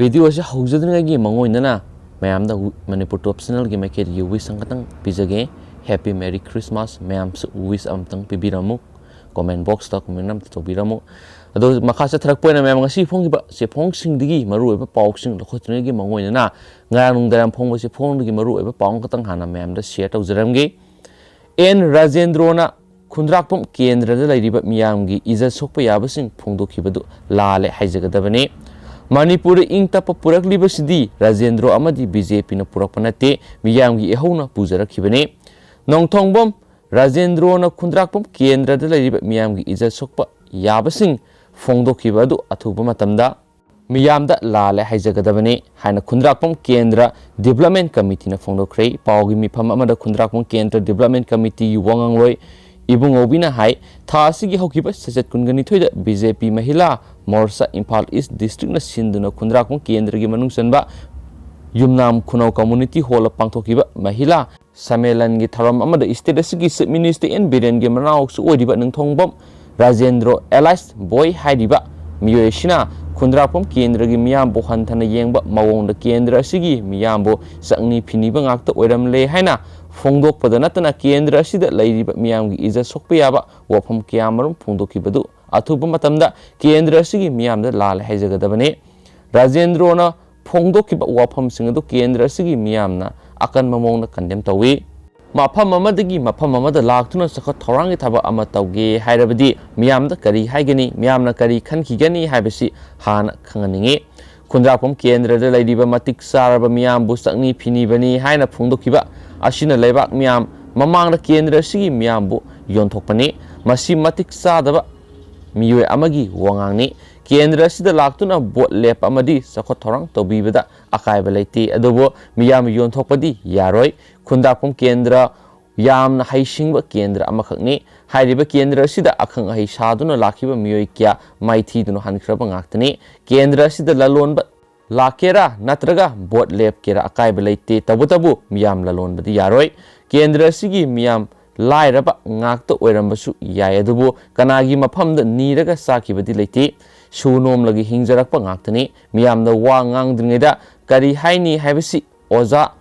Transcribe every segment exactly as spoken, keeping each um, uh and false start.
Video ꯑꯁꯤ ꯍꯧꯖꯗ꯭ꯔꯤꯉꯩꯒꯤ ꯃꯥꯡꯑꯣꯏꯅꯅ ꯃꯌꯥꯝꯗ ꯋꯤ-, ꯃꯅꯤꯄꯨꯔ ꯇꯣꯞ ꯆꯦꯅꯦꯜꯒꯤ ꯃꯥꯏꯀꯩꯗꯒꯤ ꯋꯤꯁ ꯑꯃꯈꯛꯇꯪ ꯄꯤꯖꯒꯦ꯫ Happy Merry Christmas꯫ ꯃꯌꯥꯝꯁꯨ ꯋꯤꯁ ꯑꯃꯇꯪ ꯄꯤꯕꯤꯔꯝꯃꯨ꯫ ꯀꯣꯃꯦꯟ ꯕꯣꯛꯁꯇ ꯀꯣꯃꯦꯟ ꯑꯃꯇ ꯇꯧꯕꯤꯔꯝꯃꯨ꯫ ꯑꯗꯣ ꯃꯈꯥ ꯆꯠꯊꯔꯛꯄ ꯑꯣꯏꯅ ꯃꯌꯥꯝ ꯉꯁꯤ ꯐꯣꯡꯈꯤꯕ ꯆꯦꯐꯣꯡꯁꯤꯡꯗꯒꯤ ꯃꯔꯨꯑꯣꯏꯕ ꯄꯥꯎꯁꯤꯡ ꯂꯧꯈꯠꯇ꯭ꯔꯤꯉꯩꯒꯤ ꯃꯥꯡꯑꯣꯏꯅꯅ ꯉꯔꯥꯡ ꯅꯨꯡꯗꯥꯡ ꯐꯣꯡꯕ ꯆꯦꯐꯣꯡꯗꯒꯤ ꯃꯔꯨꯑꯣꯏꯕ ꯄꯥꯎ ꯑꯃꯈꯛꯇꯪ ꯍꯥꯟꯅ ꯃꯌꯥꯝꯗ ꯁꯤꯌꯔ ꯇꯧꯖꯔꯝꯒꯦ꯫ ꯑꯦꯟ ꯔꯥꯖꯦꯟꯗ꯭ꯔꯣꯅ ꯈꯨꯟꯗ꯭ꯔꯥꯛꯄꯝ ꯀꯦꯟꯗ꯭ꯔꯗ ꯂꯩꯔꯤꯕ ꯃꯤꯌꯥꯝꯒꯤ ꯏꯖꯠ ꯁꯣꯛꯄ ꯌꯥꯕꯁꯤꯡ ꯐꯣꯡꯗꯣꯛꯈꯤꯕꯗꯨ ꯂꯥꯜꯂꯦ ꯍꯥꯏꯖꯒꯗꯕꯅꯤ꯫ ꯃꯅꯤꯄꯨꯔꯗ ꯏꯪ ꯇꯞꯄ ꯄꯨꯔꯛꯂꯤꯕꯁꯤꯗꯤ ꯔꯥꯖꯦꯟꯗ꯭ꯔꯣ ꯑꯃꯗꯤ ꯕꯤ ꯖꯦ ꯄꯤꯅ ꯄꯨꯔꯛꯄ ꯅꯠꯇꯦ, ꯃꯤꯌꯥꯝꯒꯤ ꯏꯍꯧꯅ ꯄꯨꯖꯔꯛꯈꯤꯕꯅꯤ꯫ ꯅꯣꯡꯊꯣꯡꯕꯝ ꯔꯥꯖꯦꯟꯗ꯭ꯔꯣꯅ ꯈꯨꯟꯗ꯭ꯔꯥꯛꯄꯝ ꯀꯦꯟꯗ꯭ꯔꯗ ꯂꯩꯔꯤꯕ ꯃꯤꯌꯥꯝꯒꯤ ꯏꯖꯠ ꯁꯣꯛꯄ ꯌꯥꯕꯁꯤꯡ ꯐꯣꯡꯗꯣꯛꯈꯤꯕ ꯑꯗꯨ ꯑꯊꯨꯕ ꯃꯇꯝꯗ ꯃꯤꯌꯥꯝꯗ ꯂꯥꯜꯂꯦ ꯍꯥꯏꯖꯒꯗꯕꯅꯤ ꯍꯥꯏꯅ ꯈꯨꯟꯗ꯭ꯔꯥꯛꯄꯝ ꯀꯦꯟꯗ꯭ꯔ ꯗꯤꯕ꯭ꯂꯞꯃꯦꯟ ꯀꯃꯤꯇꯤꯅ ꯐꯣꯡꯗꯣꯛꯈ꯭ꯔꯦ꯫ ꯄꯥꯎꯒꯤ ꯃꯤꯐꯝ ꯑꯃꯗ ꯈꯨꯟꯗ꯭ꯔꯥꯛꯄꯝ ꯀꯦꯟꯗ꯭ꯔ ꯗꯤꯕ꯭ꯂꯞꯃꯦꯟ ꯀꯃꯤꯇꯤꯒꯤ ꯋꯥꯉꯥꯡꯂꯣꯏ ꯏꯕꯨꯡꯉꯣꯕꯤꯅ ꯍꯥꯏ, ꯊꯥ ꯑꯁꯤꯒꯤ ꯍꯧꯈꯤꯕ ꯁꯦꯁꯟ ꯀꯨꯟꯒ ꯅꯤꯊꯣꯏꯗ ꯕꯤ ꯖꯦ ꯄꯤ ꯃꯍꯤꯂꯥ ꯃꯣꯔꯆꯥ ꯏꯝꯐꯥꯜ ꯏꯁ ꯗꯤꯁꯇ꯭ꯔꯤꯛꯅ ꯁꯤꯟꯗꯨꯅ ꯈꯨꯟꯗ꯭ꯔꯥꯛꯄꯝ ꯀꯦꯟꯗ꯭ꯔꯒꯤ ꯃꯅꯨꯡ ꯆꯟꯕ ꯌꯨꯝꯅꯥꯝ ꯈꯨꯅꯧ ꯀꯝꯃꯨꯅꯤꯇꯤ ꯍꯣꯜꯗ ꯄꯥꯡꯊꯣꯛꯈꯤꯕ ꯃꯍꯤꯂꯥ ꯁꯝꯃꯦꯂꯟꯒꯤ ꯊꯧꯔꯝ ꯑꯃꯗ ꯏꯁꯇꯦꯠ ꯑꯁꯤꯒꯤ ꯆꯤꯐ ꯃꯤꯅꯤꯁꯇꯔ ꯑꯦꯟ ꯕꯤꯔꯦꯟꯒꯤ ꯃꯅꯥꯎꯁꯨ ꯑꯣꯏꯔꯤꯕ ꯅꯤꯡꯊꯧꯕꯝ ꯔꯥꯖꯦꯟꯗ꯭ꯔꯣ ꯑꯦꯂꯥꯏꯁ ꯕꯣꯏ ꯍꯥꯏꯔꯤꯕ ꯃꯤꯑꯣꯏ ꯑꯁꯤꯅ ꯈꯨꯟꯗ꯭ꯔꯥꯛꯄꯝ ꯀꯦꯟꯗ꯭ꯔꯒꯤ ꯃꯤꯌꯥꯝꯕꯨ ꯍꯟꯊꯅ ꯌꯦꯡꯕ ꯃꯑꯣꯡꯗ ꯀꯦꯟꯗ꯭ꯔ ꯑꯁꯤꯒꯤ ꯃꯤꯌꯥꯝꯕꯨ ꯆꯪꯅꯤ ꯐꯤꯅꯤꯕ ꯉꯥꯛꯇ ꯑꯣꯏꯔꯝꯂꯦ ꯍꯥꯏꯅ ꯐꯣꯡꯗꯣꯛꯄꯗ ꯅꯠꯇꯅ ꯀꯦꯟꯗ꯭ꯔ ꯑꯁꯤꯗ ꯂꯩꯔꯤꯕ ꯃꯤꯌꯥꯝꯒꯤ ꯏꯖꯠ ꯁꯣꯛꯄ ꯌꯥꯕ ꯋꯥꯐꯝ ꯀꯌꯥꯃꯔꯨꯝ ꯐꯣꯡꯗꯣꯛꯈꯤꯕꯗꯨ ꯑꯊꯨꯕ ꯃꯇꯝꯗ ꯀꯦꯟꯗ꯭ꯔ ꯑꯁꯤꯒꯤ ꯃꯤꯌꯥꯝꯗ ꯂꯥꯜꯂꯦ ꯍꯥꯏꯖꯒꯗꯕꯅꯤ꯫ ꯔꯥꯖꯦꯟꯗ꯭ꯔꯣꯅ ꯐꯣꯡꯗꯣꯛꯈꯤꯕ ꯋꯥꯐꯝꯁꯤꯡ ꯑꯗꯨ ꯀꯦꯟꯗ꯭ꯔ ꯑꯁꯤꯒꯤ ꯃꯤꯌꯥꯝꯅ ꯑꯀꯟꯕ ꯃꯑꯣꯡꯗ ꯀꯟꯗꯦꯝ ꯇꯧꯏ꯫ ꯃꯐꯝ ꯑꯃꯗꯒꯤ ꯃꯐꯝ ꯑꯃꯗ ꯂꯥꯛꯇꯨꯅ ꯆꯥꯎꯈꯠ ꯊꯧꯔꯥꯡꯒꯤ ꯊꯕꯛ ꯑꯃ ꯇꯧꯒꯦ ꯍꯥꯏꯔꯕꯗꯤ ꯃꯤꯌꯥꯝꯗ ꯀꯔꯤ ꯍꯥꯏꯒꯅꯤ, ꯃꯤꯌꯥꯝꯅ ꯀꯔꯤ ꯈꯟꯈꯤꯒꯅꯤ ꯍꯥꯏꯕꯁꯤ ꯍꯥꯟꯅ ꯈꯪꯍꯟꯅꯤꯡꯏ꯫ ꯈꯨꯟꯗ꯭ꯔꯥꯛꯄꯝ ꯀꯦꯟꯗ꯭ꯔꯗ ꯂꯩꯔꯤꯕ ꯃꯇꯤꯛ ꯆꯥꯔꯕ ꯃꯤꯌꯥꯝꯕꯨ ꯆꯪꯅꯤ ꯐꯤꯅꯤꯕꯅꯤ ꯍꯥꯏꯅ ꯐꯣꯡꯗꯣꯛꯈꯤꯕ ꯑꯁꯤꯅ ꯂꯩꯕꯥꯛ ꯃꯤꯌꯥꯝ ꯃꯃꯥꯡꯗ ꯀꯦꯟꯗ꯭ꯔ ꯑꯁꯤꯒꯤ ꯃꯤꯌꯥꯝꯕꯨ ꯌꯣꯟꯊꯣꯛꯄꯅꯤ꯫ ꯃꯁꯤ ꯃꯇꯤꯛ ꯆꯥꯗꯕ ꯃꯤꯑꯣꯏ ꯑꯃꯒꯤ ꯋꯥꯉꯥꯡꯅꯤ꯫ ꯀꯦꯟꯗ꯭ꯔ ꯑꯁꯤꯗ ꯂꯥꯛꯇꯨꯅ ꯚꯣꯠ ꯂꯦꯞꯄ ꯑꯃꯗꯤ ꯆꯥꯎꯈꯠ ꯊꯧꯔꯥꯡ ꯇꯧꯕꯤꯕꯗ ꯑꯀꯥꯏꯕ ꯂꯩꯇꯦ, ꯑꯗꯨꯕꯨ ꯃꯤꯌꯥꯝ ꯌꯣꯟꯊꯣꯛꯄꯗꯤ ꯌꯥꯔꯣꯏ꯫ ꯈꯨꯟꯗ꯭ꯔꯥꯛꯄꯝ ꯀꯦꯟꯗ꯭ꯔ ꯌꯥꯝꯅ ꯍꯩꯁꯤꯡꯕ ꯀꯦꯟꯗ꯭ꯔ ꯑꯃꯈꯛꯅꯤ꯫ ꯍꯥꯏꯔꯤꯕ ꯀꯦꯟꯗ꯭ꯔ ꯑꯁꯤꯗ ꯑꯈꯪ ꯑꯍꯩ ꯁꯥꯗꯨꯅ ꯂꯥꯛꯈꯤꯕ ꯃꯤꯑꯣꯏ ꯀꯌꯥ ꯃꯥꯏꯊꯤꯗꯨꯅ ꯍꯟꯈ꯭ꯔꯕ ꯉꯥꯛꯇꯅꯤ꯫ ꯀꯦꯟꯗ꯭ꯔ ꯑꯁꯤꯗ ꯂꯂꯣꯟꯕ ꯂꯥꯛꯀꯦꯔꯥ ꯅꯠꯇ꯭ꯔꯒ ꯚꯣꯠ ꯂꯦꯞꯀꯦꯔꯥ ꯑꯀꯥꯏꯕ ꯂꯩꯇꯦ, ꯇꯧꯕꯇꯕꯨ ꯃꯤꯌꯥꯝ ꯂꯂꯣꯟꯕꯗꯤ ꯌꯥꯔꯣꯏ꯫ ꯀꯦꯟꯗ꯭ꯔ ꯑꯁꯤꯒꯤ ꯃꯤꯌꯥꯝ ꯂꯥꯏꯔꯕ ꯉꯥꯛꯇ ꯑꯣꯏꯔꯝꯕꯁꯨ ꯌꯥꯏ, ꯑꯗꯨꯕꯨ ꯀꯅꯥꯒꯤ ꯃꯐꯝꯗ ꯅꯤꯔꯒ ꯆꯥꯈꯤꯕꯗꯤ ꯂꯩꯇꯦ꯫ ꯁꯨ ꯅꯣꯝꯂꯒ ꯍꯤꯡꯖꯔꯛꯄ ꯉꯥꯛꯇꯅꯤ꯫ ꯃꯤꯌꯥꯝꯗ ꯋꯥ ꯉꯥꯡꯗ꯭ꯔꯤꯉꯩꯗ ꯀꯔꯤ ꯍꯥꯏꯅꯤ ꯍꯥꯏꯕꯁꯤ ꯑꯣꯖꯥ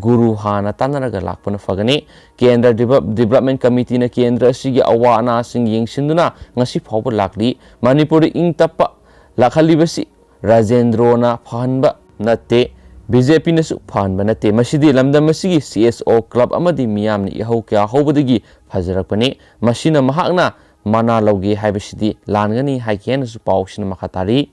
ꯒꯨꯔꯨ ꯍꯥꯟꯅ ꯇꯥꯟꯅꯔꯒ ꯂꯥꯛꯄꯅ ꯐꯒꯅꯤ꯫ ꯀꯦꯟꯗ꯭ꯔ ꯗꯤꯕ-, ꯗꯤꯕꯂꯞꯃꯦꯟ ꯀꯃꯤꯇꯤꯅ ꯀꯦꯟꯗ꯭ꯔ ꯑꯁꯤꯒꯤ ꯑꯋꯥ ꯑꯅꯥꯁꯤꯡ ꯌꯦꯡꯁꯤꯟꯗꯨꯅ ꯉꯁꯤ ꯐꯥꯎꯕ ꯂꯥꯛꯂꯤ꯫ ꯃꯅꯤꯄꯨꯔꯗ ꯏꯪ ꯇꯞꯄ ꯂꯥꯛꯍꯜꯂꯤꯕꯁꯤ ꯔꯥꯖꯦꯟꯗ꯭ꯔꯣꯅ ꯐꯍꯟꯕ ꯅꯠꯇꯦ, ꯕꯤ ꯖꯦ ꯄꯤꯅꯁꯨ ꯐꯍꯟꯕ ꯅꯠꯇꯦ꯫ ꯃꯁꯤꯗꯤ ꯂꯝꯗꯝ ꯑꯁꯤꯒꯤ ꯁꯤ ꯑꯦꯁ ꯑꯣ ꯀ꯭ꯂꯕ ꯑꯃꯗꯤ ꯃꯤꯌꯥꯝꯅ ꯏꯍꯧ ꯀꯌꯥ ꯍꯧꯕꯗꯒꯤ ꯐꯖꯔꯛꯄꯅꯤ꯫ ꯃꯁꯤꯅ ꯃꯍꯥꯛꯅ ꯃꯅꯥ ꯂꯧꯒꯦ ꯍꯥꯏꯕꯁꯤꯗꯤ ꯂꯥꯟꯒꯅꯤ ꯍꯥꯏꯈꯤ ꯍꯥꯏꯅꯁꯨ ꯄꯥꯎꯁꯤꯅ ꯃꯈꯥ ꯇꯥꯔꯤ꯫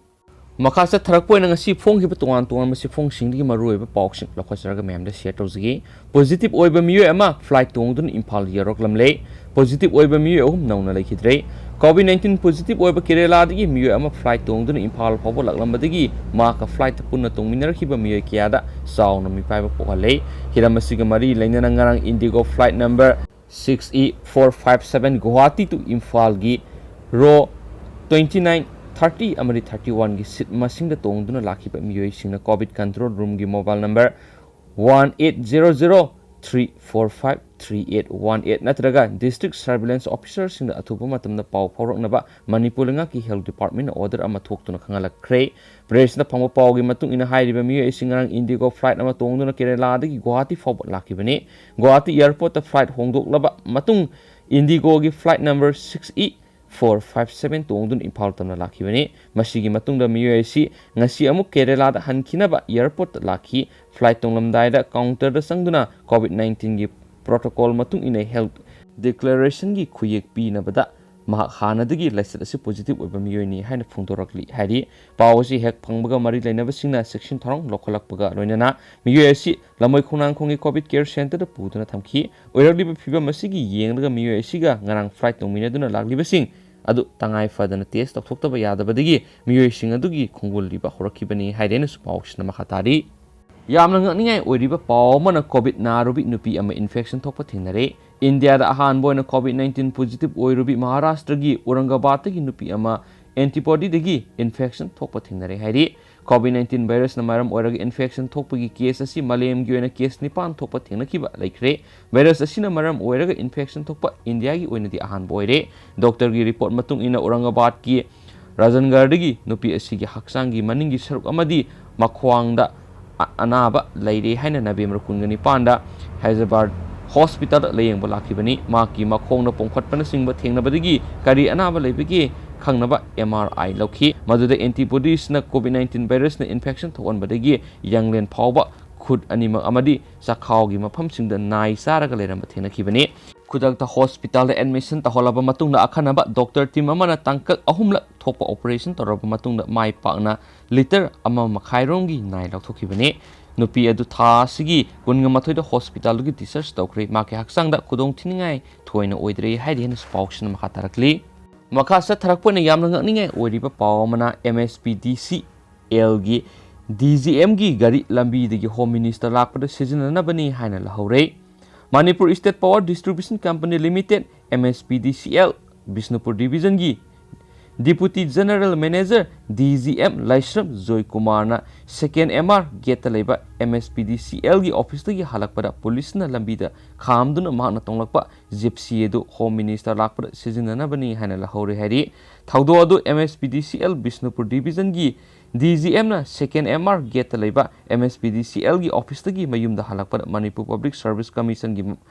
ꯃꯈꯥ ꯆꯠꯊꯔꯛꯄ ꯑꯣꯏꯅ ꯉꯁꯤ ꯐꯣꯡꯈꯤꯕ ꯇꯣꯉꯥꯟ ꯇꯣꯉꯥꯟꯕ ꯆꯦꯐꯣꯡꯁꯤꯡꯗꯒꯤ ꯃꯔꯨꯑꯣꯏꯕ ꯄꯥꯎꯁꯤꯡ ꯂꯧꯈꯠꯆꯔꯒ ꯃꯌꯥꯝꯗ ꯁꯤꯌꯔ ꯇꯧꯖꯒꯦ꯫ ꯄꯣꯖꯤꯇꯤꯚ ꯑꯣꯏꯕ ꯃꯤꯑꯣꯏ ꯑꯃ ꯐ꯭ꯂꯥꯏꯠ ꯇꯣꯡꯗꯨꯅ ꯏꯝꯐꯥꯜ ꯌꯧꯔꯛꯂꯝꯂꯦ꯫ ꯄꯣꯖꯤꯇꯤꯚ ꯑꯣꯏꯕ ꯃꯤꯑꯣꯏ ꯑꯍꯨꯝ ꯅꯧꯅ ꯂꯩꯈꯤꯗ꯭ꯔꯦ꯫ ꯀꯣꯚꯤꯗ ꯅꯥꯏꯟꯇꯤꯟ ꯄꯣꯖꯤꯇꯤꯚ ꯑꯣꯏꯕ ꯀꯦꯔꯦꯂꯥꯗꯒꯤ ꯃꯤꯑꯣꯏ ꯑꯃ ꯐ꯭ꯂꯥꯏꯠ ꯇꯣꯡꯗꯨꯅ ꯏꯝꯐꯥꯜ ꯐꯥꯎꯕ ꯂꯥꯛꯂꯝꯕꯗꯒꯤ ꯃꯍꯥꯛꯀ ꯐ꯭ꯂꯥꯏꯠꯇ ꯄꯨꯟꯅ ꯇꯣꯡꯃꯤꯟꯅꯔꯛꯈꯤꯕ ꯃꯤꯑꯣꯏ ꯀꯌꯥꯗ ꯆꯥꯎꯅ ꯃꯤꯄꯥꯏꯕ ꯄꯣꯛꯍꯜꯂꯦ꯫ ꯍꯤꯔꯝ ꯑꯁꯤꯒ ꯃꯔꯤ ꯂꯩꯅꯅ ꯉꯔꯥꯡ IndiGo flight number six E four five seven Guwahati to ꯏꯝꯐꯥꯜꯒꯤ ꯔꯣ twenty nine thirty ꯑꯃꯗꯤ thirty one ꯒꯤ ꯁꯤꯠ ꯃꯁꯤꯡꯗ ꯇꯣꯡꯗꯨꯅ ꯂꯥꯛꯈꯤꯕ ꯃꯤꯑꯣꯏꯁꯤꯡꯅ ꯀꯣꯚꯤꯗ ꯀꯟꯇ꯭ꯔꯣꯜ ꯔꯨꯝꯒꯤ mobile number one eight zero zero three four five three eight one eight ꯅꯠꯇ꯭ꯔꯒ ꯗꯤꯁꯇ꯭ꯔꯤꯛ ꯁꯔꯚꯤꯂꯦꯟꯁ ꯑꯣꯐꯤꯁꯔꯁꯤꯡꯗ ꯑꯊꯨꯕ ꯃꯇꯝꯗ ꯄꯥꯎ ꯐꯥꯎꯔꯛꯅꯕ ꯃꯅꯤꯄꯨꯔ ꯂꯩꯉꯥꯛꯀꯤ ꯍꯦꯜꯊ ꯗꯤꯄꯥꯔꯠꯃꯦꯟꯅ ꯑꯣꯔꯗꯔ ꯑꯃ ꯊꯣꯛꯇꯨꯅ ꯈꯪꯍꯜꯂꯛꯈ꯭ꯔꯦ꯫ ꯄ꯭ꯔꯦꯁꯅ ꯐꯪꯕ ꯄꯥꯎꯒꯤ ꯃꯇꯨꯡ ꯏꯟꯅ ꯍꯥꯏꯔꯤꯕ ꯃꯤꯑꯣꯏ ꯑꯁꯤ ꯉꯔꯥꯡ ꯏꯟꯗꯤꯒꯣ ꯐ꯭ꯂꯥꯏꯠ ꯑꯃ ꯇꯣꯡꯗꯨꯅ ꯀꯦꯔꯦꯂꯥꯗꯒꯤ ꯒꯨꯋꯥꯍꯥꯇꯤ ꯐꯥꯎꯕ ꯂꯥꯛꯈꯤꯕꯅꯤ꯫ ꯒꯨꯋꯥꯍꯥꯇꯤ ꯑꯦꯌꯔꯄꯣꯔꯠꯇ ꯐ꯭ꯂꯥꯏꯠ ꯍꯣꯡꯗꯣꯛꯂꯕ ꯃꯇꯨꯡ ꯏꯟꯗꯤꯒꯣꯒꯤ flight number six E four five seven ꯇꯣꯡꯗꯨꯅ ꯏꯝꯐꯥꯜ ꯇꯝꯅ ꯂꯥꯛꯈꯤꯕꯅꯤ꯫ ꯃꯁꯤꯒꯤ ꯃꯇꯨꯡꯗ ꯃꯤꯑꯣꯏ ꯑꯁꯤ ꯉꯁꯤ ꯑꯃꯨꯛ ꯀꯦꯔꯦꯂꯥꯗ ꯍꯟꯈꯤꯅꯕ ꯑꯦꯌꯔꯄꯣꯔꯠꯇ ꯂꯥꯛꯈꯤ꯫ ꯐ꯭ꯂꯥꯏꯠ ꯇꯣꯡꯂꯝꯗꯥꯏꯗ ꯀꯥꯎꯟꯇꯔꯗ ꯆꯪꯗꯨꯅ ꯀꯣꯚꯤꯗ ꯅꯥꯏꯟꯇꯤꯟꯒꯤ ꯄ꯭ꯔꯣꯇꯣꯀꯣꯜ ꯃꯇꯨꯡ ꯏꯟꯅ ꯍꯦꯜꯊ ꯗꯤꯀ꯭ꯂꯦꯔꯦꯁꯟꯒꯤ ꯈꯨꯌꯦꯛ ꯄꯤꯅꯕꯗ ꯃꯍꯥꯛ ꯍꯥꯟꯅꯗꯒꯤ ꯂꯥꯏꯆꯠ ꯑꯁꯤ ꯄꯣꯖꯤꯇꯤꯚ ꯑꯣꯏꯕ ꯃꯤꯑꯣꯏꯅꯤ ꯍꯥꯏꯅ ꯐꯣꯡꯗꯣꯔꯛꯂꯤ ꯍꯥꯏꯔꯤ꯫ ꯄꯥꯎ ꯑꯁꯤ ꯍꯦꯛ ꯐꯪꯕꯒ ꯃꯔꯤ ꯂꯩꯅꯕꯁꯤꯡꯅ ꯆꯦꯛꯁꯤꯟ ꯊꯧꯔꯥꯡ ꯂꯧꯈꯠꯂꯛꯄꯒ ꯂꯣꯏꯅꯅ ꯃꯤꯑꯣꯏ ꯑꯁꯤ ꯂꯝꯃꯣꯏ ꯈꯣꯡꯅꯥꯡꯈꯣꯡꯒꯤ ꯀꯣꯚꯤꯗ ꯀꯦꯌꯔ ꯁꯦꯟꯇꯔꯗ ꯄꯨꯗꯨꯅ ꯊꯝꯈꯤ꯫ ꯑꯣꯏꯔꯛꯂꯤꯕ ꯐꯤꯚꯝ ꯑꯁꯤꯒꯤ ꯌꯦꯡꯂꯒ ꯃꯤꯑꯣꯏ ꯑꯁꯤꯒ ꯉꯔꯥꯡ ꯐ꯭ꯂꯥꯏꯠ ꯇꯣꯡꯃꯤꯟꯅꯗꯨꯅ ꯂꯥꯛꯂꯤꯕꯁꯤꯡ ꯑꯗꯨ ꯇꯉꯥꯏ ꯐꯗꯅ ꯇꯦꯁ ꯇꯧꯊꯣꯛꯇꯕ ꯌꯥꯗꯕꯗꯒꯤ ꯃꯤꯑꯣꯏꯁꯤꯡ ꯑꯗꯨꯒꯤ ꯈꯣꯡꯒꯨꯜ ꯂꯤꯕ ꯍꯧꯔꯛꯈꯤꯕꯅꯤ ꯍꯥꯏꯔꯦꯅꯁꯨ ꯄꯥꯎꯁꯤꯅ ꯃꯈꯥ ꯇꯥꯔꯤ꯫ ꯌꯥꯝꯅ ꯉꯛꯅꯤꯡꯉꯥꯏ ꯑꯣꯏꯔꯤꯕ ꯄꯥꯎ ꯑꯃꯅ ꯀꯣꯚꯤꯗ ꯅꯥꯔꯨꯕꯤ ꯅꯨꯄꯤ ꯑꯃ ꯏꯟꯐꯦꯛꯁꯟ ꯊꯣꯛꯄ ꯊꯦꯡꯅꯔꯦ꯫ ꯏꯟꯗꯤꯌꯥꯗ ꯑꯍꯥꯟꯕ ꯑꯣꯏꯅ ꯀꯣꯚꯤꯗ ꯅꯥꯏꯟꯇꯤꯟ ꯄꯣꯖꯤꯇꯤꯚ ꯑꯣꯏꯔꯨꯕꯤ ꯃꯍꯥꯔꯥꯁꯇ꯭ꯔꯒꯤ ꯑꯣꯔꯪꯒꯕꯥꯗꯇꯒꯤ ꯅꯨꯄꯤ ꯑꯃ ꯑꯦꯟꯇꯤꯕꯣꯗꯤꯗꯒꯤ ꯏꯟꯐꯦꯛꯁꯟ ꯊꯣꯛꯄ ꯊꯦꯡꯅꯔꯦ ꯍꯥꯏꯔꯤ꯫ ꯀꯣꯚꯤꯗ ꯅꯥꯏꯟꯇꯤꯟ ꯚꯥꯏꯔꯁꯅ ꯃꯔꯝ ꯑꯣꯏꯔꯒ ꯏꯟꯐꯦꯛꯁꯟ ꯊꯣꯛꯄꯒꯤ ꯀꯦꯁ ꯑꯁꯤ ꯃꯥꯂꯦꯝꯒꯤ ꯑꯣꯏꯅ ꯀꯦꯁ ꯅꯤꯄꯥꯟ ꯊꯣꯛꯄ ꯊꯦꯡꯅꯈꯤꯕ ꯂꯩꯈ꯭ꯔꯦ꯫ ꯚꯥꯏꯔꯁ ꯑꯁꯤꯅ ꯃꯔꯝ ꯑꯣꯏꯔꯒ ꯏꯟꯐꯦꯛꯁꯟ ꯊꯣꯛꯄ ꯏꯟꯗꯤꯌꯥꯒꯤ ꯑꯣꯏꯅꯗꯤ ꯑꯍꯥꯟꯕ ꯑꯣꯏꯔꯦ꯫ ꯗꯣꯛꯇꯔꯒꯤ ꯔꯤꯄꯣꯔꯠ ꯃꯇꯨꯡ ꯏꯟꯅ ꯑꯣꯔꯪꯒꯕꯥꯗꯀꯤ ꯔꯥꯖꯟꯒꯔꯗꯒꯤ ꯅꯨꯄꯤ ꯑꯁꯤꯒꯤ ꯍꯛꯆꯥꯡꯒꯤ ꯃꯅꯤꯡꯒꯤ ꯁꯔꯨꯛ ꯑꯃꯗꯤ ꯃꯈ꯭ꯋꯥꯡꯗ ꯑ-, ꯑꯅꯥꯕ ꯂꯩꯔꯦ ꯍꯥꯏꯅ ꯅꯕꯦꯝꯕꯔ ꯀꯨꯟꯒ ꯅꯤꯄꯥꯟꯗ ꯍꯥꯏꯗ꯭ꯔꯕꯥꯗ ꯍꯣꯁꯄꯤꯇꯥꯜꯗ ꯂꯥꯌꯦꯡꯕ ꯂꯥꯛꯈꯤꯕꯅꯤ꯫ ꯃꯍꯥꯛꯀꯤ ꯃꯈꯣꯡꯗ ꯄꯣꯝꯈꯠꯄꯅꯆꯤꯡꯕ ꯊꯦꯡꯅꯕꯗꯒꯤ ꯀꯔꯤ ꯑꯅꯥꯕ ꯂꯩꯕꯒꯦ ꯈꯪꯅꯕ M R I ꯂꯧꯈꯤ꯫ ꯃꯗꯨꯗ antibodiesꯅ COVID nineteen virusꯅ infection ꯊꯣꯛꯍꯟꯕꯗꯒꯤ ꯌꯥꯡꯂꯦꯟ ꯐꯥꯎꯕ, ꯈꯨꯠ ꯑꯅꯤꯃꯛ ꯑꯃꯗꯤ ꯆꯈꯥꯎꯒꯤ ꯃꯐꯝꯁꯤꯡꯗ ꯅꯥꯏ ꯆꯥꯔꯒ ꯂꯩꯔꯝꯕ ꯊꯦꯡꯅꯈꯤꯕꯅꯤ꯫ ꯈꯨꯗꯛꯇ ꯍꯣꯁꯄꯤꯇꯥꯜꯗ admission ꯇꯧꯍꯜꯂꯕ ꯃꯇꯨꯡꯗ ꯑꯈꯟꯅꯕ doctor team ꯑꯃꯅ ꯇꯥꯡꯀꯛ ꯑꯍꯨꯝꯂꯛ ꯊꯣꯛꯄ operation ꯇꯧꯔꯕ ꯃꯇꯨꯡꯗ ꯃꯥꯏ ꯄꯥꯛꯅ litre ꯑꯃ ꯃꯈꯥꯏꯔꯣꯝꯒꯤ ꯅꯥꯏ ꯂꯧꯊꯣꯛꯈꯤꯕꯅꯤ꯫ ꯅꯨꯄꯤ ꯑꯗꯨ ꯊꯥ ꯑꯁꯤꯒꯤ ꯀꯨꯟꯒ ꯃꯥꯊꯣꯏꯗ ꯍꯣꯁꯄꯤꯇꯥꯜꯗꯒꯤ discharge ꯇꯧꯈ꯭ꯔꯦ꯫ ꯃꯍꯥꯛꯀꯤ ꯍꯛꯆꯥꯡꯗ ꯈꯨꯗꯣꯡ ꯊꯤꯅꯤꯡꯉꯥꯏ ꯊꯣꯏꯅ ꯑꯣꯏꯗ꯭ꯔꯦ ꯍꯥꯏꯔꯤ ꯍꯥꯏꯅꯁꯨ ꯄꯥꯎꯁꯤꯅ ꯃꯈꯥ ꯇꯥꯔꯛꯂꯤ꯫ ꯃꯈꯥ ꯆꯠꯊꯔꯛꯄ ꯑꯣꯏꯅ ꯌꯥꯝꯅ ꯉꯛꯅꯤꯡꯉꯥꯏ ꯑꯣꯏꯔꯤꯕ ꯄꯥꯎ ꯑꯃꯅ M S P D C Lꯒꯤ D G Mꯒꯤ ꯒꯥꯔꯤ ꯂꯝꯕꯤꯗꯒꯤ Home Minister ꯂꯥꯛꯄꯗ ꯁꯤꯖꯤꯟꯅꯅꯕꯅꯤ ꯍꯥꯏꯅ ꯂꯧꯍꯧꯔꯦ꯫ Manipur State Power Distribution Company Limited, M S P D C L, Bishnupur Divisionꯒꯤ Deputy General Manager, D G M, ꯂꯥꯏꯁ꯭ꯔꯝ ꯖꯣꯏꯀꯨꯃꯥꯔꯅ second M R gateꯇ ꯂꯩꯕ M S P D C Lꯒꯤ officeꯇꯒꯤ ꯍꯜꯂꯛꯄꯗ ꯄꯨꯂꯤꯁꯅ ꯂꯝꯕꯤꯗ ꯈꯥꯝꯗꯨꯅ ꯃꯍꯥꯛꯅ ꯇꯣꯡꯂꯛꯄ Gypsy ꯑꯗꯨ Home Minister ꯂꯥꯛꯄꯗ ꯁꯤꯖꯤꯟꯅꯅꯕꯅꯤ ꯍꯥꯏꯅ ꯂꯧꯍꯧꯔꯦ ꯍꯥꯏꯔꯤ꯫ ꯊꯧꯗꯣꯛ ꯑꯗꯨ M S P D C L Bishnupur Divisionꯒꯤ D G Mꯅ second M R gateꯇ ꯂꯩꯕ M S P D C Lꯒꯤ officeꯇꯒꯤ ꯃꯌꯨꯝꯗ ꯍꯜꯂꯛꯄꯗ Manipur Public Service Commissionꯒꯤ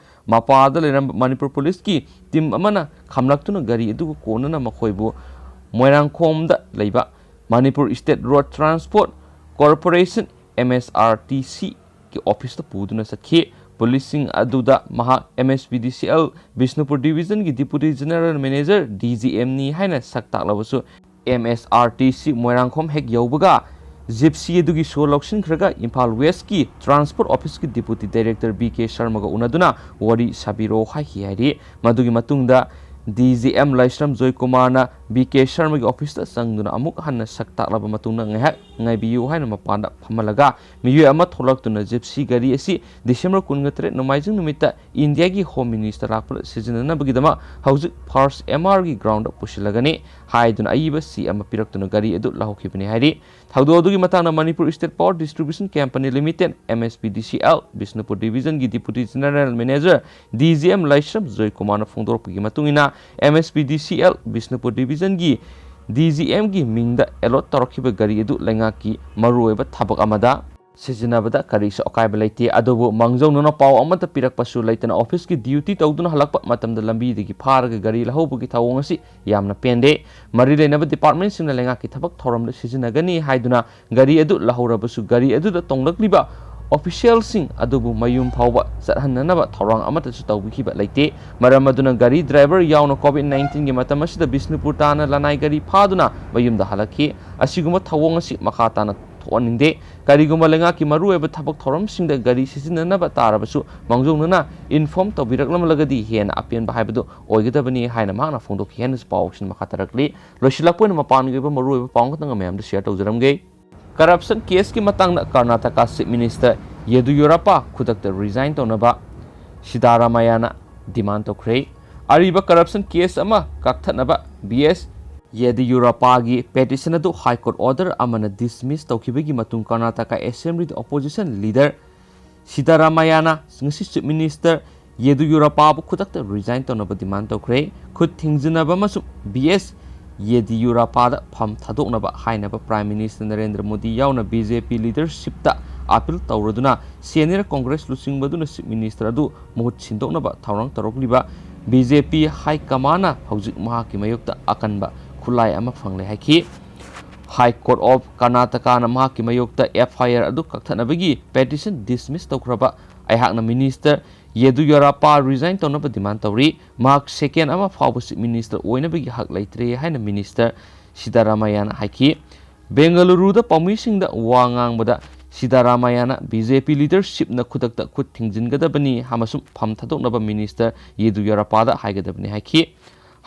ꯃꯄꯥꯗ ꯂꯩꯔꯝꯕ ꯃꯅꯤꯄꯨꯔ ꯄꯨꯂꯤꯁꯀꯤ team ꯑꯃꯅ ꯈꯥꯝꯂꯛꯇꯨꯅ ꯒꯥꯔꯤ ꯑꯗꯨꯒ ꯀꯣꯟꯅꯅ ꯃꯈꯣꯏꯕꯨ ꯃꯣꯏꯔꯥꯡꯈꯣꯝꯗ ꯂꯩꯕ Manipur State Road Transport Corporation, M S R T C, ꯒꯤ officeꯇ ꯄꯨꯗꯨꯅ ꯆꯠꯈꯤ꯫ ꯄꯨꯂꯤꯁꯁꯤꯡ ꯑꯗꯨꯗ ꯃꯍꯥꯛ M S P D C L Bishnupur Divisionꯒꯤ Deputy General Manager, D G Mꯅꯤ ꯍꯥꯏꯅ ꯁꯛ ꯇꯥꯛꯂꯕꯁꯨ, M S R T C Moirangkhom ꯍꯦꯛ ꯌꯧꯕꯒ Gypsy ꯑꯗꯨꯒꯤ ꯁꯣ ꯂꯧꯁꯤꯟꯈ꯭ꯔꯒ Imphal Westꯀꯤ Transport Officeꯀꯤ Deputy Director B K ꯁꯔꯃꯒ ꯎꯅꯗꯨꯅ ꯋꯥꯔꯤ ꯁꯥꯕꯤꯔꯣ ꯍꯥꯏꯈꯤ ꯍꯥꯏꯔꯤ꯫ ꯃꯗꯨꯒꯤ ꯃꯇꯨꯡꯗ D G M ꯂꯥꯏꯁ꯭ꯔꯝ ꯖꯣꯏꯀꯨꯃꯥꯔꯅ B K ꯁꯔꯃꯒꯤ officeꯇ ꯆꯪꯗꯨꯅ ꯑꯃꯨꯛ ꯍꯟꯅ ꯁꯛ ꯇꯥꯛꯂꯕ ꯃꯇꯨꯡꯗ ꯉꯥꯏꯍꯥꯛ ꯉꯥꯏꯕꯤꯌꯨ ꯍꯥꯏꯅ ꯃꯄꯥꯟꯗ ꯐꯝꯍꯜꯂꯒ ꯃꯤꯑꯣꯏ ꯑꯃ ꯊꯣꯛꯂꯛꯇꯨꯅ Gypsy ꯒꯥꯔꯤ ꯑꯁꯤ December ꯀꯨꯟꯒ ꯇꯔꯦꯠ ꯅꯣꯡꯃꯥꯏꯖꯤꯡ ꯅꯨꯃꯤꯠꯇ Indiaꯒꯤ Home Minister ꯂꯥꯛꯄꯗ ꯁꯤꯖꯤꯟꯅꯅꯕꯒꯤꯗꯃꯛ ꯍꯧꯖꯤꯛ first M Rꯒꯤ groundꯗ ꯄꯨꯁꯤꯜꯂꯒꯅꯤ ꯍꯥꯏꯗꯨꯅ ꯑꯏꯕ ꯆꯦ ꯑꯃ ꯄꯤꯔꯛꯇꯨꯅ ꯒꯥꯔꯤ ꯑꯗꯨ ꯂꯧꯍꯧꯈꯤꯕꯅꯤ ꯍꯥꯏꯔꯤ꯫ ꯊꯧꯗꯣꯛ ꯑꯗꯨꯒꯤ ꯃꯇꯥꯡꯗ Manipur State Power Distribution Company Limited, M S P D C L, Bishnupur Divisionꯒꯤ Deputy General Manager, D G M ꯂꯥꯏꯁ꯭ꯔꯝ ꯖꯣꯏꯀꯨꯃꯥꯔꯅ ꯐꯣꯡꯗꯣꯔꯛꯄꯒꯤ ꯃꯇꯨꯡ ꯏꯟꯅ, M S P D C L Bishnupur Divisionꯒꯤ ꯗꯤ ꯖꯤ ꯑꯦꯝꯒꯤ ꯃꯤꯡꯗ ꯑꯦꯂꯣꯠ ꯇꯧꯔꯛꯈꯤꯕ ꯒꯥꯔꯤ ꯑꯗꯨ ꯂꯩꯉꯥꯛꯀꯤ ꯃꯔꯨꯑꯣꯏꯕ ꯊꯕꯛ ꯑꯃꯗ ꯁꯤꯖꯤꯟꯅꯕꯗ ꯀꯔꯤꯁꯨ ꯑꯀꯥꯏꯕ ꯂꯩꯇꯦ꯫ ꯑꯗꯨꯕꯨ ꯃꯥꯡꯖꯧꯅꯅ ꯄꯥꯎ ꯑꯃꯠꯇ ꯄꯤꯔꯛꯄꯁꯨ ꯂꯩꯇꯅ ꯑꯣꯐꯤꯁꯀꯤ ꯗ꯭ꯌꯨꯇꯤ ꯇꯧꯗꯨꯅ ꯍꯜꯂꯛꯄ ꯃꯇꯝꯗ ꯂꯝꯕꯤꯗꯒꯤ ꯐꯥꯔꯒ ꯒꯥꯔꯤ ꯂꯧꯍꯧꯕꯒꯤ ꯊꯧꯑꯣꯡ ꯑꯁꯤ ꯌꯥꯝꯅ ꯄꯦꯟꯗꯦ꯫ ꯃꯔꯤ ꯂꯩꯅꯕ ꯗꯤꯄꯥꯔꯠꯃꯦꯟꯁꯤꯡꯅ ꯂꯩꯉꯥꯛꯀꯤ ꯊꯕꯛ ꯊꯧꯔꯝꯗ ꯁꯤꯖꯤꯟꯅꯒꯅꯤ ꯍꯥꯏꯗꯨꯅ ꯒꯥꯔꯤ ꯑꯗꯨ ꯂꯧꯍꯧꯔꯕꯁꯨ ꯒꯥꯔꯤ ꯑꯗꯨꯗ ꯇꯣꯡꯂꯛꯂꯤꯕ ꯑꯣꯐꯤꯁꯤꯌꯦꯜꯁꯤꯡ ꯑꯗꯨꯕꯨ ꯃꯌꯨꯝ ꯐꯥꯎꯕ ꯆꯠꯍꯟꯅꯅꯕ ꯊꯧꯔꯥꯡ ꯑꯃꯠꯇꯁꯨ ꯇꯧꯕꯤꯈꯤꯕ ꯂꯩꯇꯦ꯫ ꯃꯔꯝ ꯑꯗꯨꯅ ꯒꯥꯔꯤ ꯗ꯭ꯔꯥꯏꯚꯔ ꯌꯥꯎꯅ ꯀꯣꯚꯤꯗ ꯅꯥꯏꯟꯇꯤꯟꯒꯤ ꯃꯇꯝ ꯑꯁꯤꯗ ꯕꯤꯁꯅꯨꯄꯨꯔ ꯇꯥꯟꯅ ꯂꯅꯥꯏ ꯒꯥꯔꯤ ꯐꯥꯗꯨꯅ ꯃꯌꯨꯝꯗ ꯍꯜꯂꯛꯈꯤ꯫ ꯑꯁꯤꯒꯨꯝꯕ ꯊꯧꯑꯣꯡ ꯑꯁꯤ ꯃꯈꯥ ꯇꯥꯅ ꯊꯣꯛꯍꯟꯅꯤꯡꯗꯦ꯫ ꯀꯔꯤꯒꯨꯝꯕ ꯂꯩꯉꯥꯛꯀꯤ ꯃꯔꯨꯑꯣꯏꯕ ꯊꯕꯛ ꯊꯧꯔꯝꯁꯤꯡꯗ ꯒꯥꯔꯤ ꯁꯤꯖꯤꯟꯅꯅꯕ ꯇꯥꯔꯕꯁꯨ ꯃꯥꯡꯖꯧꯅꯅ ꯏꯟꯐꯣꯔꯝ ꯇꯧꯕꯤꯔꯛꯂꯝꯂꯒꯗꯤ ꯍꯦꯟꯅ ꯑꯄꯦꯟꯕ ꯍꯥꯏꯕꯗꯨ ꯑꯣꯏꯒꯗꯕꯅꯤ ꯍꯥꯏꯅ ꯃꯍꯥꯛꯅ ꯐꯣꯡꯗꯣꯛꯈꯤ ꯍꯥꯏꯅꯁꯨ ꯄꯥꯎꯁꯤꯡ ꯃꯈꯥ ꯇꯥꯔꯛꯂꯤ꯫ ꯂꯣꯏꯁꯤꯜꯂꯛꯄ ꯑꯣꯏꯅ ꯃꯄꯥꯟꯒꯤ ꯑꯣꯏꯕ ꯃꯔꯨꯑꯣꯏꯕ ꯄꯥꯎ ꯑꯃꯈꯛꯇꯪ ꯃꯌꯥꯝꯗ ꯁꯤꯌꯔ ꯇꯧꯖꯔꯝꯒꯦ꯫ ꯀꯔꯞꯁꯟ ꯀꯦꯁꯀꯤ ꯃꯇꯥꯡꯗ ꯀꯔꯅꯥꯇꯀꯥ ꯆꯤꯐ ꯃꯤꯅꯤꯁꯇꯔ ꯌꯦꯗꯨꯌꯨꯔꯞꯄꯥ ꯈꯨꯗꯛꯇ ꯔꯤꯖꯥꯏꯟ ꯇꯧꯅꯕ ꯁꯤꯗꯥꯔꯥꯃꯥꯌꯥꯅ ꯗꯤꯃꯥꯟ ꯇꯧꯈ꯭ꯔꯦ꯫ ꯑꯔꯤꯕ ꯀꯔꯞꯁꯟ ꯀꯦꯁ ꯑꯃ ꯀꯛꯊꯠꯅꯕ ꯕꯤ ꯑꯦꯁ ꯌꯦꯗꯤꯌꯨꯔꯞꯄꯥꯒꯤ ꯄꯦꯇꯤꯁꯟ ꯑꯗꯨ ꯍꯥꯏ ꯀꯣꯔꯠ ꯑꯣꯔꯗꯔ ꯑꯃꯅ ꯗꯤꯁꯃꯤꯁ ꯇꯧꯈꯤꯕꯒꯤ ꯃꯇꯨꯡ ꯀꯔꯅꯥꯇꯀꯥ ꯑꯦꯁꯦꯝꯕ꯭ꯂꯤꯗ ꯑꯣꯄꯣꯖꯤꯁꯟ ꯂꯤꯗꯔ ꯁꯤꯗꯥꯔꯥꯃꯥꯌꯥꯅ ꯉꯁꯤ ꯆꯤꯐ ꯃꯤꯅꯤꯁꯇꯔ ꯌꯦꯗꯨꯌꯨꯔꯞꯄꯥꯕꯨ ꯈꯨꯗꯛꯇ ꯔꯤꯖꯥꯏꯟ ꯇꯧꯅꯕ ꯗꯤꯃꯥꯟ ꯇꯧꯈ꯭ꯔꯦ꯫ ꯈꯨꯠ ꯊꯤꯡꯖꯤꯟꯅꯕ ꯑꯃꯁꯨꯡ ꯕꯤ ꯑꯦꯁ ꯌꯦꯗꯤꯌꯨꯔꯞꯄꯥꯗ ꯐꯝ ꯊꯥꯗꯣꯛꯅꯕ ꯍꯥꯏꯅꯕ ꯄ꯭ꯔꯥꯏꯝ ꯃꯤꯅꯤꯁꯇꯔ ꯅꯔꯦꯟꯗ꯭ꯔ ꯃꯣꯗꯤ ꯌꯥꯎꯅ ꯕꯤ ꯖꯦ ꯄꯤ ꯂꯤꯗꯔꯁꯤꯞꯇ ꯑꯥꯄꯤꯜ ꯇꯧꯔꯗꯨꯅ ꯁꯦꯅꯤꯌꯔ ꯀꯣꯡꯒ꯭ꯔꯦꯁ ꯂꯨꯆꯤꯡꯕꯗꯨꯅ ꯆꯤꯐ ꯃꯤꯅꯤꯁꯇꯔ ꯑꯗꯨ ꯃꯍꯨꯠ ꯁꯤꯟꯗꯣꯛꯅꯕ ꯊꯧꯔꯥꯡ ꯇꯧꯔꯛꯂꯤꯕ ꯕꯤ ꯖꯦ ꯄꯤ ꯍꯥꯏ ꯀꯃꯥꯟꯅ ꯍꯧꯖꯤꯛ ꯃꯍꯥꯛꯀꯤ ꯃꯥꯌꯣꯛꯇ ꯑꯀꯟꯕ ꯈꯨꯠꯂꯥꯏ ꯑꯃ ꯐꯪꯂꯦ ꯍꯥꯏꯈꯤ꯫ ꯍꯥꯏ ꯀꯣꯔꯠ ꯑꯣꯐ ꯀꯔꯅꯥꯇꯀꯥꯅ ꯃꯍꯥꯛꯀꯤ ꯃꯥꯌꯣꯛꯇ ꯑꯦꯐ ꯑꯥꯏ ꯑꯥꯔ ꯑꯗꯨ ꯀꯛꯊꯠꯅꯕꯒꯤ ꯄꯦꯇꯤꯁꯟ ꯗꯤꯁꯃꯤꯁ ꯇꯧꯈ꯭ꯔꯕ ꯑꯩꯍꯥꯛꯅ ꯃꯤꯅꯤꯁꯇꯔ ꯌꯦꯗꯨꯌꯨꯔꯞꯄꯥ ꯔꯤꯖꯥꯏꯟ ꯇꯧꯅꯕ ꯗꯤꯃꯥꯟ ꯇꯧꯔꯤ꯫ ꯃꯍꯥꯛ ꯁꯦꯀꯦꯟ ꯑꯃ ꯐꯥꯎꯕ ꯆꯤꯐ ꯃꯤꯅꯤꯁꯇꯔ ꯑꯣꯏꯅꯕꯒꯤ ꯍꯛ ꯂꯩꯇ꯭ꯔꯦ ꯍꯥꯏꯅ ꯃꯤꯅꯤꯁꯇꯔ ꯁꯤꯗꯥꯔꯥꯃꯥꯌꯥꯅ ꯍꯥꯏꯈꯤ꯫ ꯕꯦꯡꯒꯂꯨꯔꯨꯗ ꯄꯥꯎꯃꯤꯁꯤꯡꯗ ꯋꯥ ꯉꯥꯡꯕꯗ ꯁꯤꯗꯥꯔꯥꯃꯥꯌꯥꯅ ꯕꯤ ꯖꯦ ꯄꯤ ꯂꯤꯗꯔꯁꯤꯞꯅ ꯈꯨꯗꯛꯇ ꯈꯨꯠ ꯊꯤꯡꯖꯤꯟꯒꯗꯕꯅꯤ ꯑꯃꯁꯨꯡ ꯐꯝ ꯊꯥꯗꯣꯛꯅꯕ ꯃꯤꯅꯤꯁꯇꯔ ꯌꯦꯗꯨꯌꯨꯔꯞꯄꯥꯗ ꯍꯥꯏꯒꯗꯕꯅꯤ ꯍꯥꯏꯈꯤ꯫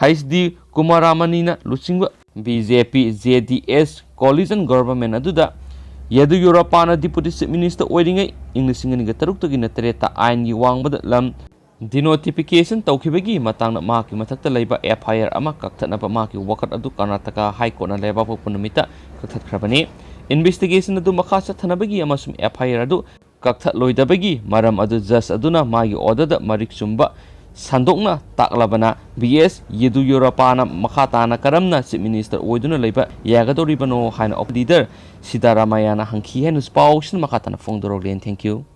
ꯍꯩꯆ ꯗꯤ ꯀꯨꯃꯥꯔꯥꯃꯅꯤꯅ ꯂꯨꯆꯤꯡꯕ B J P J D S coalition government ꯑꯗꯨꯗ ꯌꯦꯗꯨꯌꯨꯔꯞꯄꯥꯅ ꯗꯤꯄꯨꯇꯤ ꯆꯤꯐ ꯃꯤꯅꯤꯁꯇꯔ ꯑꯣꯏꯔꯤꯉꯩ ꯏꯪ ꯂꯤꯁꯤꯡ ꯑꯅꯤꯒ ꯇꯔꯨꯛꯇꯒꯤꯅ ꯇꯔꯦꯠꯇ ꯑꯥꯏꯟꯒꯤ ꯋꯥꯡꯃꯗ ꯂꯝ ꯗꯤꯅꯣꯇꯤꯐꯤꯀꯦꯁꯟ ꯇꯧꯈꯤꯕꯒꯤ ꯃꯇꯥꯡꯗ ꯃꯍꯥꯛꯀꯤ ꯃꯊꯛꯇ ꯂꯩꯕ ꯑꯦꯐ ꯑꯥꯏ ꯑꯥꯔ ꯑꯃ ꯀꯛꯊꯠꯅꯕ ꯃꯍꯥꯛꯀꯤ ꯋꯥꯀꯠ ꯑꯗꯨ ꯀꯔꯅꯥꯇꯀꯥ ꯍꯥꯏ ꯀꯣꯔꯠꯅ ꯂꯩꯕꯥꯛꯄꯣꯛꯄ ꯅꯨꯃꯤꯠꯇ ꯀꯛꯊꯠꯈ꯭ꯔꯕꯅꯤ꯫ ꯏꯟꯚꯦꯁꯇꯤꯒꯦꯁꯟ ꯑꯗꯨ ꯃꯈꯥ ꯆꯠꯊꯅꯕꯒꯤ ꯑꯃꯁꯨꯡ ꯑꯦꯐ ꯑꯥꯏ ꯑꯥꯔ ꯑꯗꯨ ꯀꯛꯊꯠꯂꯣꯏꯗꯕꯒꯤ ꯃꯔꯝ ꯑꯗꯨ ꯖꯖ ꯑꯗꯨꯅ ꯃꯥꯒꯤ ꯑꯣꯔꯗꯔꯗ ꯃꯔꯤꯛ ꯆꯨꯝꯕ ꯁꯟꯗꯣꯛꯅ ꯇꯥꯛꯂꯕꯅ ꯕꯤ ꯑꯦꯁ ꯌꯦꯗꯨꯌꯨꯔꯞꯄꯥꯅ ꯃꯈꯥ ꯇꯥꯅ ꯀꯔꯝꯅ Chief Minister ꯑꯣꯏꯗꯨꯅ ꯂꯩꯕ ꯌꯥꯒꯗꯧꯔꯤꯕꯅꯣ ꯍꯥꯏꯅ leader ꯁꯤꯗꯥꯔꯥꯃꯥꯌꯥꯅ ꯍꯪꯈꯤ ꯍꯥꯏꯅꯁꯨ ꯄꯥꯎꯁꯤꯅ ꯃꯈꯥ ꯇꯥꯅ ꯐꯣꯡꯗꯣꯔꯛꯂꯤ꯫ Thank you꯫